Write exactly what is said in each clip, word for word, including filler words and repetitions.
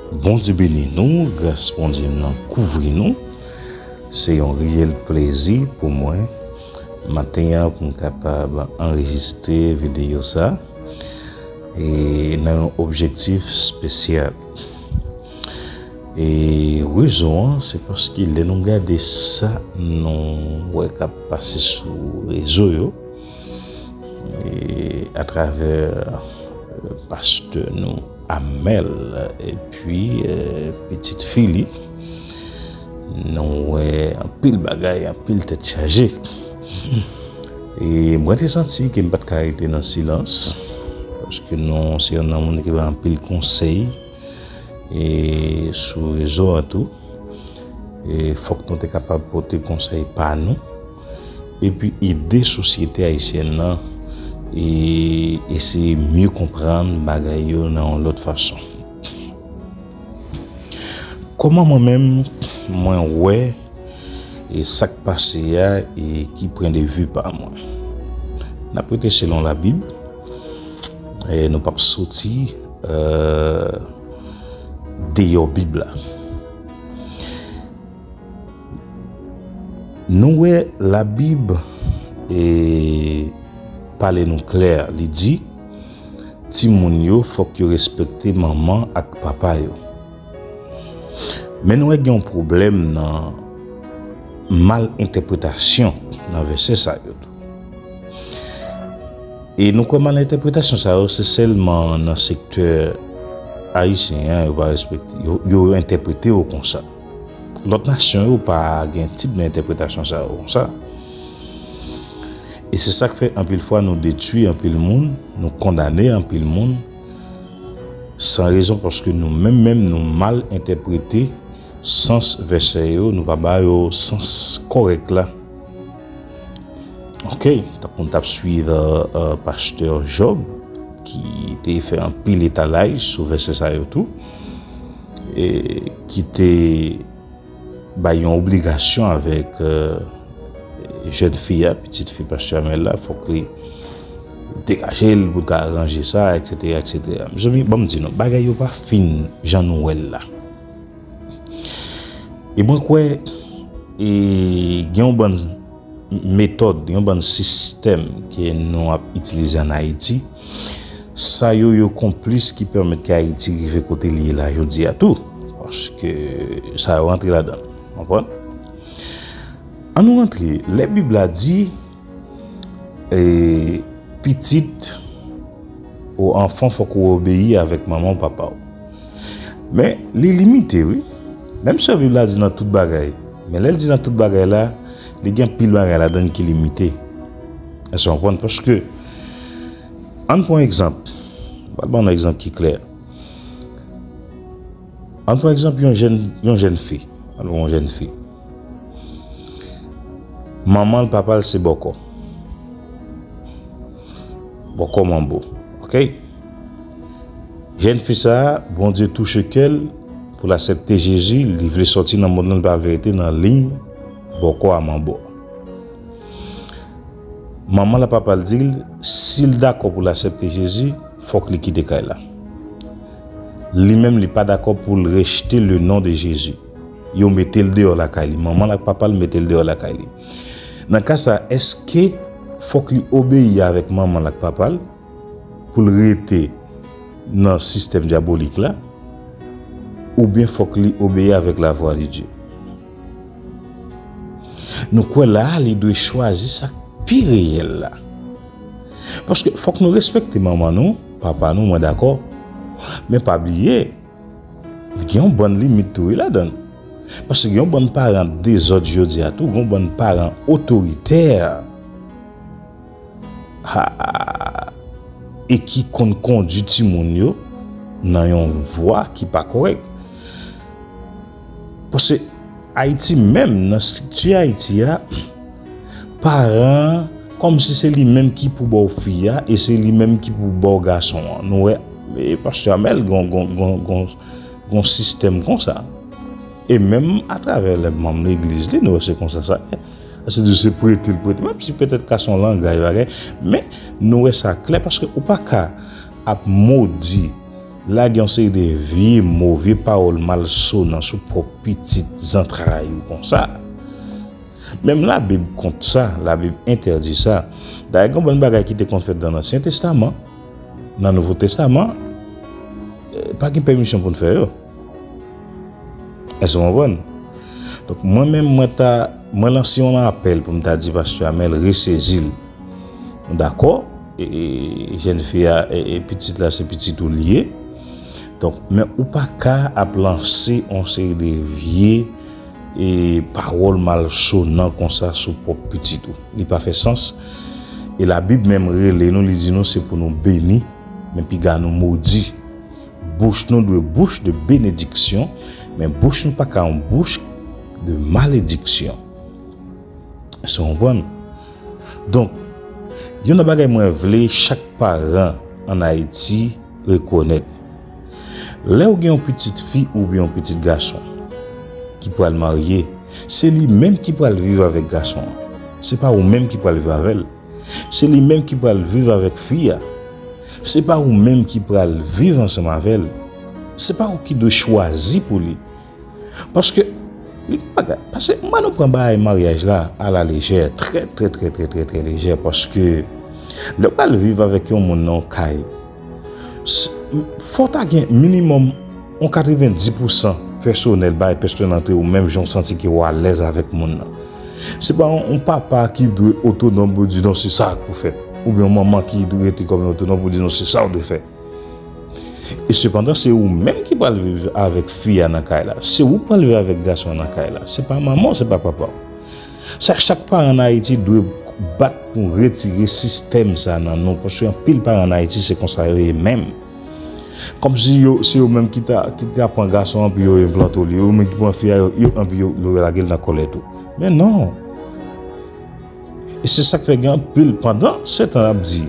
Bondye beni nou, gras Bondye nan kouvri nou. Se yon reyèl plezi pou mwen maten an pou m kapab anrejistre videyo sa e nan yon objektif espesyal. E rezon an, se paske lè nou gade sa nou wè k ap pase sou rezo yo, e atravè, e, pastè nou Amèl, epi, e, pitit fi li, nou wè anpil bagay, anpil tèt chaje. E mwen te santi ke m pa t ka rete nan silans, paske nou se youn nan moun ki bay anpil konsèy, e sou rezo an tou. E fòk nou te kapab pote konsèy pa nou, epi ede sosyete ayisyèn nan e eseye mye konprann bagay yo nan yon lòt fason. Kòman mwen menm, mwen wè e sa k pase a e ki pwendvi pa mwen? N ap rete selon Labib, e nou p ap soti, e, deyò Bib la. Nou wè Labib e pale nou klè, li di, timoun yo fòk yo respekte manman ak papa yo. Men nou wè gen yon pwoblèm nan mal entèpretasyon nan vèsè sa yo tou. E nou kwè mal entèpretasyon sa yo, se sèlman nan sektè ayisyen an yo pa respekte, yo, yo entèprete yo konsa. Lòt nasyon yo pa gen tip de entèpretasyon sa yo konsa. E se sa k fè anpil fwa nou detwi anpil moun, nou kondane anpil moun, san rezon, paske nou menm menm nou mal entèprete sans vèsè yo, nou pa ba yo sans kòrèk la. Ok, tankou n t ap swiv, e, e, pastè Job, ki te fè anpil etalaj sou vèsè sa yo tou, e ki te bay yon obligasyon avèk, e, jèn fi a, pitit fi pastè Amèl la, fòk li degaje l pou l ka ranje sa, etsetera, etsetera. Mezanmi, ban m di nou, bagay yo pa fin jan nou wè l la. E mwen kwè, e, gen yon bann metòd, yon bann sistèm ke nou ap itilize ann Ayiti, sa yo, yo konplis ki pèmèt ke Ayiti rive kote li ye la jodi a tou. Paske sa yo rantre ladan l. Konprann? Ann nou rantre. Lè Bib la di, e, pitit ou anfan, fòk ou obeyi avèk manman ou papa w. Men, li limite, wi. Menm si Bib la di nan tout bagay, men lè l di nan tout bagay la, li gen anpil bagay ladan l ki limite. Èske w konprann? Paske, ann pran egzanp, m pral ban nou egzanp ki klè. Ann pran egzanp yon jèn, yon jèn fi. Ann pran yon jèn fi. Manman l, papa l se bòkò. Bòkò manbo. Ok? Jèn fi sa a, Bondye touche kè l pou l aksepte Jezi, li vle sòti nan mond lan, li pa vle rete nan liy bòkò a manbo a. Manman l ak papa l di l, si l dakò pou l aksepte Jezi, fòk li kite kay la. Li menm, li pa dakò pou l rejte le non de Jezi. Yo mete l deyò lakay li. Manman l ak papa l mete l deyò lakay li. Nan ka sa, èske fòk li obeyi avèk manman l ak papa l pou l rete nan sistèm dyabolik la, oubyen fòk li obeyi avèk lavwa de Dye? Nou kwè la a, li dwe chwazi sa k pi reyèl la. Paske fòk nou respekte manman nou, papa nou, mwen dakò. Men pa bliye, gen yon bann limit tou wi ladan l. Paske gen yon bann paran dezòd jodi a tou, gen yon bann paran otoritè. Ha, e ki konn kondui timoun yo nan yon vwa ki pa kòrèk. Paske Ayiti menm, nan estrikti Ayiti a, paran an, kòmsi se li menm ki pou ba w fi a, e se li menm ki pou ba w gason an. Nou wè, e, pastè Amèl gon, gon, gon, gon, gon sistèm konsa. E menm atravè lè manm legliz li, nou wè se konsa sa ye. Se di se prete l prete, menm si petèt ka se yon langaj bagay, men nou wè sa klè, paske ou pa ka ap modi lage yon seri de vye mo, vye pawòl malsonan sou pwòp pitit zantray ou konsa. Menm Labib kont sa, Labib entèdi sa. Dayè, gen yon bann bagay ki te konn fèt nan Ansyen Testaman, nan Nouvo Testaman, eh, pa gen pèmisyon pou n fè yo. Èske w konprann? Donk, mwen menm, mwen ta, mwen lanse yon apèl pou m ta di pastè Amèl resezi l. Nou dakò? E, e, jèn fi a, e, e pitit la, se pitit ou li ye. Donk, men ou pa ka ap lanse yon seri de vye, e, pawòl malsonan konsa sou pwòp pitit ou. Li pa fè sans. E Labib menm rele nou, li di nou se pou nou beni, men piga nou modi. Bouch nou dwe bouch de benediksyon, men bouch nou pa ka yon bouch de malediksyon. Èske w konprann? Donk, youn nan bagay mwen vle chak paran ann Ayiti rekonèt. Lè w gen yon pitit fi oubyen yon pitit gason ki pral marye, se li menm ki pral viv avèk gason an. Se pa ou menm ki pral viv avè l. Se li menm ki pral viv avèk fi a. Se pa ou menm ki pral viv ansanm avè l. Se pa ou ki dwe chwazi pou li. Paske, li gen bagay, paske mwen nou pran bagay maryaj la a la lejè, trè, trè, trè, trè, trè, trè lejè, paske lè w pral viv avèk yon moun nan yon kay, s-, fò w ta gen minimòm yon katrevenndis pousan pèsonèl, bagay pèsonèl antre ou, menm jan w santi ke w alèz avèk moun nan. Se pa yon, yon papa ki dwe otonòm pou di, "Non, se sa k pou fèt." Oubyen yon manman ki dwe rete kòm yon otonòm pou di, "Non, se sa w dwe fè." E sepandan, se ou menm ki pral viv avèk fi a nan kay la. Se ou k pral viv avèk gason an nan kay la. Se pa manman w, se pa papa w. Sa, chak paran ann Ayiti dwe bat pou retire sistèm sa nan nou, paske anpil paran ann Ayiti, se konsa yo ye menm. Kòmsi yo, se yo menm ki ta, ki ta pran gason an, pi yo enplante li, yo menm ki pran fi a, yo, yo, anpi yo, yo lage l nan kòlèt ou. Men non. E se sa k fè gen anpil, pandan se tan n ap di,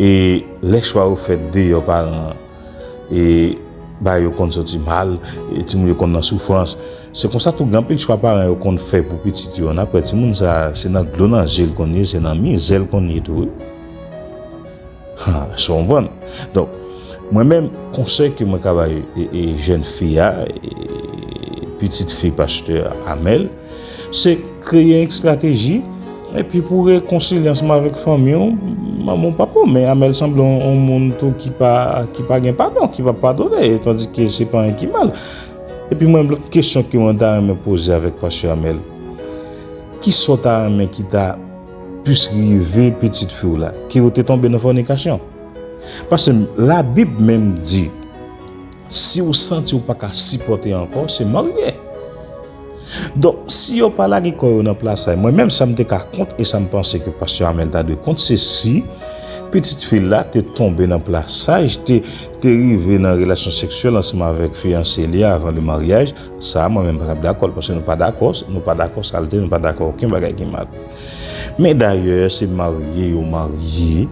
e lè chwa yo fèt deyò paran an, e bagay yo konn soti mal, e timoun yo konn nan soufrans. Se konsa tou, gen anpil chwa paran yo konn fè pou pitit yo. N ap wè timoun sa, se nan dlo nan je l konn ye, se nan mizè l konn ye tou, wi. Ha, èske w konprann? Donk, mwen menm, konsèy ke mwen ka bay, e, e, jèn fi a, e, pitit fi pastè Amèl, se kreye yon estrateji, epi pou rekonsilye ansanm avèk fanmi w, manman w, papa w. Men Amèl sanble yon, yon moun tou ki pa, ki pa gen padon, ki pa padone, tandike se pa anyen ki mal. Epi mwen, lòt kesyon ke mwen ta renmen poze avèk pastè Amèl, kisa w ta renmen ki ta plis rive pitit fi w la, ke yo te tonbe nan fònikasyon? Paske Labib menm di, si w santi w pa ka sipòte ankò, se marye. Donk, si yo pa lage kò yo nan pla sa, mwen menm sa m te ka kont e sa m panse ke pastè Amèl ta dwe kont, se si pitit fi l la te tonbe nan pla saj, te, te rive nan relasyon seksyèl ansanm avèk fiyanse li a avan le maryaj, sa a mwen menm pa t ap dakò l, paske nou pa dakò, nou pa dakò salte, nou pa dakò okenn bagay ki mal. Men dayè, se marye yo marye.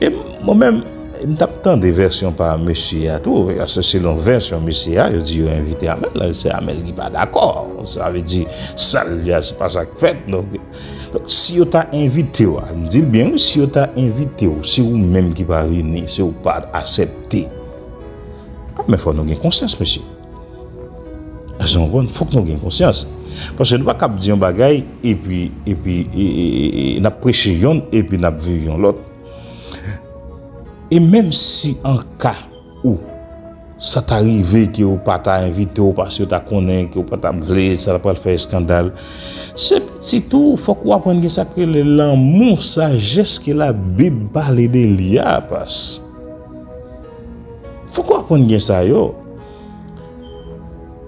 E mwen menm, m t ap tande vèsyon pa mesye a tou, paske selon vèsyon mesye a, yo di yo envite Amèl, se Amèl ki pa dakò. Sa vle di, sa l di a, se pa sa k fèt. Donk, donk, si yo ta envite w, a, m di l byen, wi, si yo ta envite w, se ou menm ki pa vini, se ou pa aksepte. A, men fò nou gen konsyans, mesye. Èske w konprann? Fòk nou gen konsyans. Paske nou pa kab di yon bagay, epi, epi, e, e, e, e, n ap preche yonn, epi n ap viv yon lòt. E menm si an ka ou, sa ta rive ke yo pa ta envite w, paske yo ta konnen ke w pa t ap vle, sa ta pral fè eskandal. Se pitit ou, fòk ou aprann gen sa k rele lanmou, sajès ke Labib pale de li a, pas. Fòk ou aprann gen sa yo.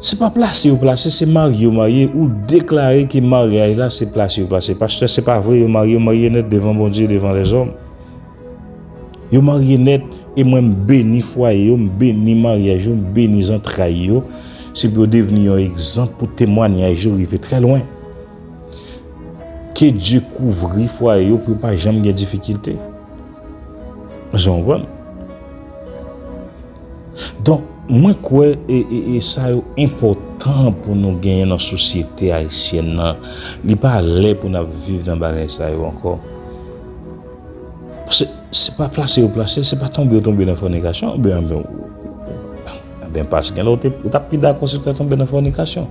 Se pa plase yo plase, se marye yo marye. Ou deklare ke maryaj la se plase yo plase. Pastè, se pa vre, yo marye, yo marye nèt devan Bondye, devan lèzòm. Yo marye nèt, e mwen m beni fwaye yo, m beni maryaj yo, m beni zantray yo. Se pou yo devni yon egzanp pou temwanyaj yo rive trè lwen. Ke Dye kouvri fwaye yo pou yo pa janm gen difikilte. Èske w konprann? Donk, mwen kwè e, e, e sa yo enpòtan pou nou genyen nan sosyete ayisyèn nan. Li pa lè pou n ap viv nan bagay sa yo ankò. Paske Se pa plase yo plase l, se pa tonbe yo tonbe nan fònikasyon, oubyen, oubyen, oubyen pas gen lè ou te, ou t ap pi dakò si w te tonbe nan fònikasyon.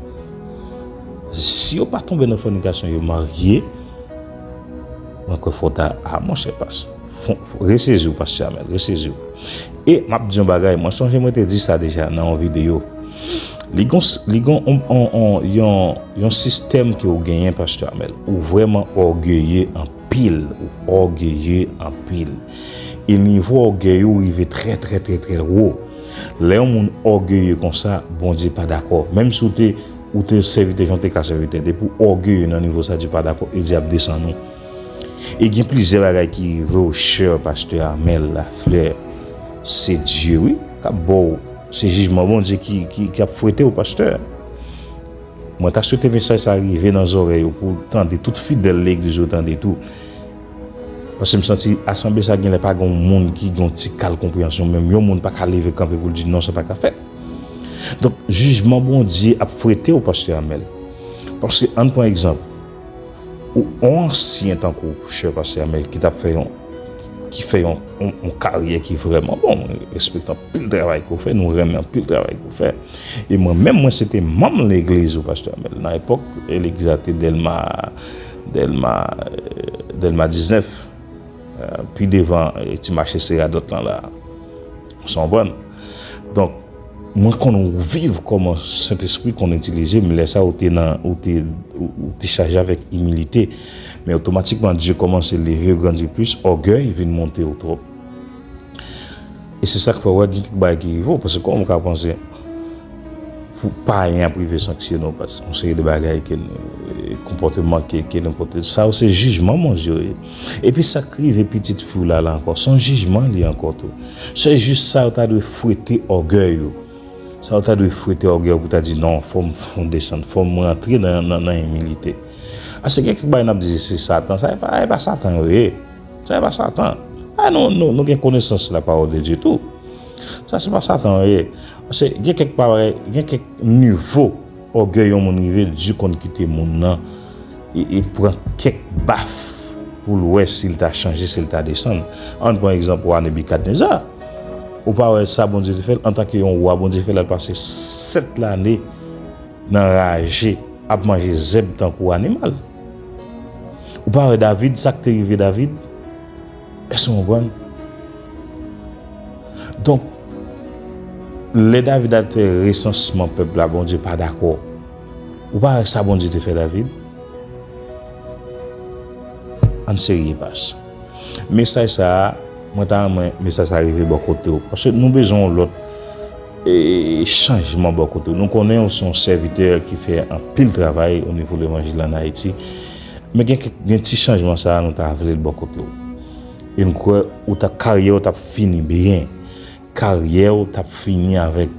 Si yo pa tonbe nan fònikasyon, yo marye, mwen kwè fò w ta, a, monchè, pas. Fon, fon, resezi w, pastè Amèl, resezi w. E m ap di yon bagay, mwen sonje mwen te di sa deja nan yon videyo. Li gon, li gon on, on, on, yon, yon sistèm ke w genyen, pastè Amèl. Ou vrèman ògeye anpil, ou ògeye anpil. E nivo ògèy ou rive trè, trè, trè, trè wo. Lè yon moun ògeye konsa, Bondye pa dakò. Menm si w te, ou te sèvitè, jan w te ka sèvitè, depi w ògeye nan nivo sa, Dye pa dakò, e Dye ap desann ou. E gen plizyè bagay ki rive w, chè pastè Amèl Laflè. Se Dye, wi, k ap ba w. Se jijman Bondye ki, ki, k ap fwete w, pastè. Mwen ta swete mesaj sa rive nan zòrèy ou, pou w tande, tout fidèl legliz yo tande tou. Paske m santi asanble sa genlè pa gen yon moun ki gen yon ti kal konpreyansyon, menm yon moun pa ka leve kanpe pou l di non, sa pa ka fèt. Donk, jijman Bondye ap fwete w, pastè Amèl. Paske, ann pran egzanp, ou, yon ansyen tankou chè pastè Amèl ki t ap fè yon, ki fè yon, yon, yon karyè ki vrèman bon, mwen respekte anpil travay ke w fè, nou renmen anpil travay ke w fè. E mwen menm, mwen se te manm legliz ou, pastè Amèl. Nan epòk, e legliz la te Dèlma, Dèlma, eh, Dèlma diznèf, eh, pi devan, eh, ti mache Seradòt lan la. Ou sa konprann? Donk, mwen konn ou viv kòman Sentespri konn itilize, men lè sa ou te nan, ou te, ou, ou te chaje avèk imilite. Men otomatikman, Dye kòmanse leve w grandi plis, ògèy vin monte w twòp. E se sa k fè w wè gen kèk bagay ki rive w, paske kòman w ka panse pou payen ap rive sanksyone w, paske yon seri de bagay ke, eh, konpòteman ke, ke nou pote, sa yo se jijman Bondye yo ye. Epi sa k rive pitit fi w la, la ankò, se yon jijman li ankò tou. Se jis sa yo ta dwe fwete ògèy ou. Sa yo ta dwe fwete ògèy ou pou ta di, "Non, fò m, fò m desann, fò m rantre nan, nan, nan imilite." Paske gen kèk bagay n ap di se Satan, sa e pa, e pa Satan yo ye. Sa e pa Satan. A, nou, nou, nou gen konesans la pawòl de Dye tou. Sa se pa Satan yo ye. Paske gen kèk bagay, gen kèk nivo ògèy yon moun rive, Dye konn kite moun nan e, e pran kèk baf pou l wè si l ta chanje, si l ta desann. Ann pran egzanp wa Nebikadneza. Ou pa wè sa Bondye te fè l antanke yon wa, Bondye fè l al pase sèt lane nan raje, ap manje zèb tankou animal. Ou pa wè David, sa k te rive David? Èske w konprann? Donk, lè David al fè resansman pèp la, Bondye pa dakò. Ou pa wè sa Bondye te fè David? Ann serye, pas. Mesaj sa a, mwen ta renmen mesaj sa a rive bò kote w. Paske nou bezwen yon lòt, e, chanjman bò kote w. Nou konnen w se yon sèvitè ki fè anpil travay o nivo levanjil ann Ayiti. Men gen kèk, gen ti chanjman sa a, nou ta vle l bò kote w. E m kwè ou ta, karyè w t ap fini byen. Karyè w t ap fini avèk,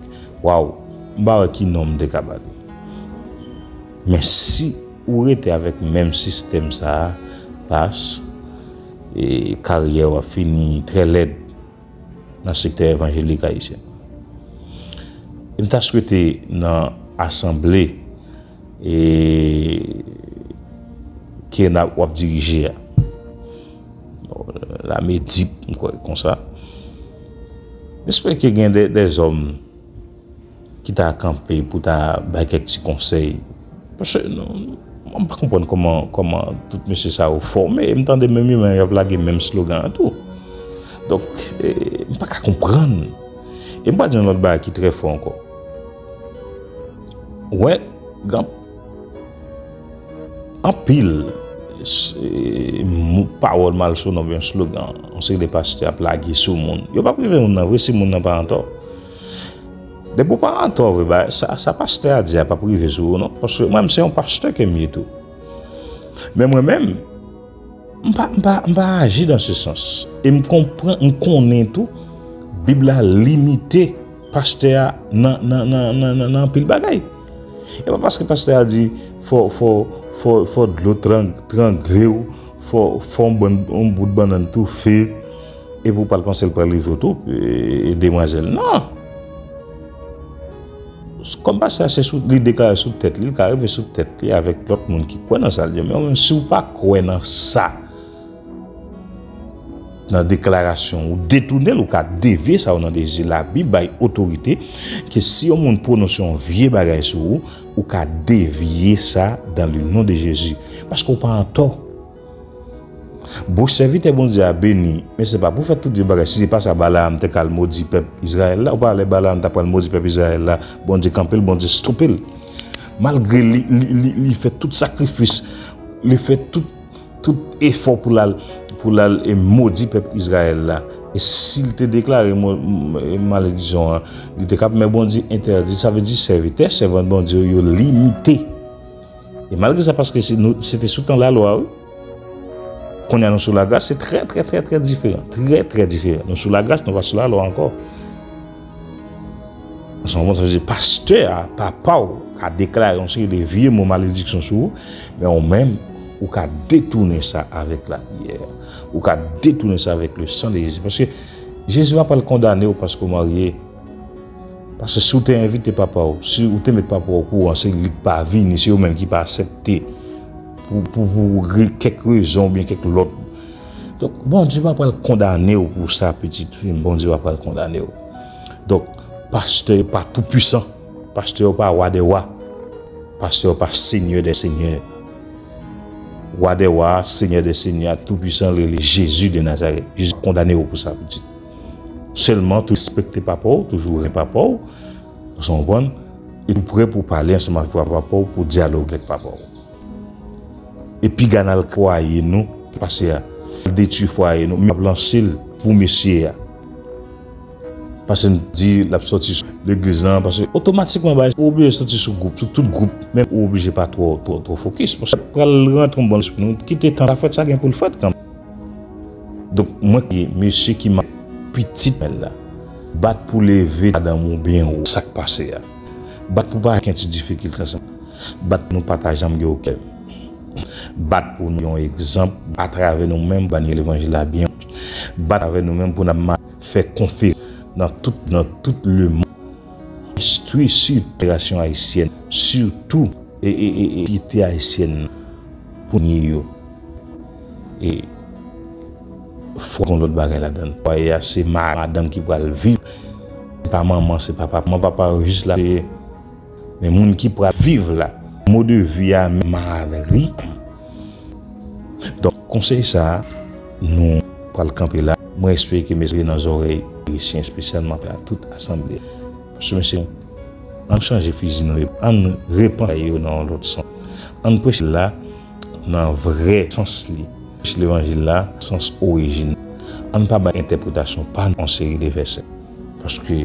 waw, m pa wè ki non m te ka ba li. Men si ou rete avèk menm sistèm sa a, pas, e karyè w ap fini trè lèd nan sektè evanjelik ayisyen. E m ta swete nan asanble, e, ke n ap, w ap dirije a. Bon, lame dip, m kwè konsa. M espere ke gen de, de zòm ki ta kanpe pou ta bay kèk ti konsèy. Paske nou, mwen pa konprann kòman, kòman tout mesye sa yo fòme. E m tande menm yo menm y ap lage menm slogan an tou. Donk, e, m pa ka konprann. E m pral di yon lòt bagay ki trè fò ankò. Wè, gen anpil, e, mo, pawòl malsonnen oubyen slogan yon seri de pastè ap lage sou moun. Yo p ap rive moun nan vre si moun nan pa antò. Depi w pa antò vre, ba, sa, sa pastè a di a p ap rive sou ou non. Paske mwen menm se yon pastè ke m ye tou. Men mwen menm, m pa, m pa, m pa aji dans ce sens. E m konprann, m konnen tou, Bib la limite pastè a nan, nan, nan, nan, nan, nan anpil bagay. E pa paske pastè a di fò, fò, fò, fò dlo trang, trangle w, fò, fò yon bann, yon bout bannann toufe, epi w pral panse l pral rive w tou, e, e demwazèl. Non! Kòm pastè a se sou, li deklare sou tèt li, li ka rive sou tèt li avèk lòt moun ki kwè nan sa l di yo. Men ou menm, si w pa kwè nan sa, nan deklarasyon, ou detounen l, ou ka devye sa o non de Jezi. Labib bay otorite ke si yon moun pwononse yon vye bagay sou ou, ou ka devye sa dans le nom de Jésus. Paske ou pa antò. Bouch sèvitè Bondye a beni, men se pa pou fè tout vye bagay. Si se pa sa, Balaam te ka al modi pèp Izrayèl la, ou pa wè lè Balaam ta pral modi pèp Izrayèl la, Bondye kanpe l, Bondye stope l. Malgre li, li, li, li fè tout sakrifis, li fè tout, tout efò pou l al, pou l al e modi pèp Izrayèl la. E si l te deklare mo-, m-, e malediksyon an, li te kab, men Bondye entèdi. Sa vle di sèvitè, sèvant Bondye yo, yo limite. E malgre sa, paske se nou, se te sou tan lalwa, wi. Kounye a nou sou lagras, se trè, trè, trè, trè diferan. Trè, trè diferan. Nou sou lagras, nou pa sou lalwa ankò. Sa vle di pastè a, papa w, ka deklare yon seri de vye mo malediksyon sou ou, men ou menm, ou ka detounen sa avèk lapriyè. Ou ka detounen sa avèk le sang de Jésus. Paske Jezi pa pral kondane w paske w marye. Paske si w te envite papa w, si w te met papa w okouran, se li k pa vini, se yo menm ki pa aksepte pou, pou, pou re-, kèk rezon oubyen kèk lòt. Donk, Bondye pa pral kondane w pou sa, pitit fi m, Bondye pa pral kondane w. Donk, pastè yo pa toupwisan, pastè yo pa wa dè wa, pastè yo pa senyè dè senyè. Wa dè wa, senyè dè senyè, toupwisan, rele Jezi de Nazarèt. Jezi kondane w pou sa, pitit. Sèlman, toujou respekte papa w, toujou renmen papa w, ou konprann? E tou prè pou pale ansanm avèk papa w, pou dyaloge avèk papa w. E piga n al fwaye nou pase a. Detwi fwaye nou, men ap lanse l pou mesye a. Paske n di l ap sòti sou legliz lan, paske otomatikman bagay, ou oblije sòti sou gwoup, sou tout gwoup, men ou oblije pa twò, twò, twò fokis. Paske pral rantre yon bon espri nou, kite tan sa fèt, sa gen pou l fèt kanmenm. Donk, mwen ki mesye ki ma pitit mwen la, bat pou leve madanm ou byen wo, sa k pase a. Bat pou pa gen ti difikilte ansanm. Bat nou pa ta janm gen okenn. Bat pou nou yon egzanp atravè nou menm, ban levanjil la byen. Bat avè nou menm pou n ap ma-, fè konferans nan tout, nan tout lemonn. Enstwi sou jenerasyon ayisyèn, sitou, e, e, e, e, sosyete ayisyèn nan, pou nye yo. E, fò gen lòt bagay ladan l. Fwaye a, se ma-, madanm ki pral viv. Se pa manman, se pa papa. Manman, papa yo jis la, se Men moun ki pral viv la, mo de vi a, mari. Donk, konsèy sa a, nou pral kanpe la. Mwen espere ke mesaj nan zòrèy Ayisyen, espesyalman a tout asanble. Paske, mesye, ann chanje fizi nou yo, ann repanse yo nan yon lòt sans. Ann preche la nan vrè sans li. Preche levanjil la, sans orijin. Ann pa bay entèpretasyon pa nou yon seri de vèsè. Paske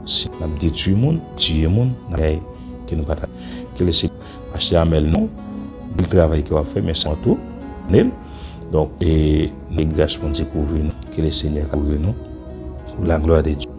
si n ap detwi moun, tiye moun, n ap bay ke nou pa ta. Ke le Senyè, pastè Amel nou, bèl travay ke w ap fè, mèsi anpil. Donk, e, ke gras Bondye kouvri nou, ke le Senyè kouvri nou, pour la gloire de Dieu.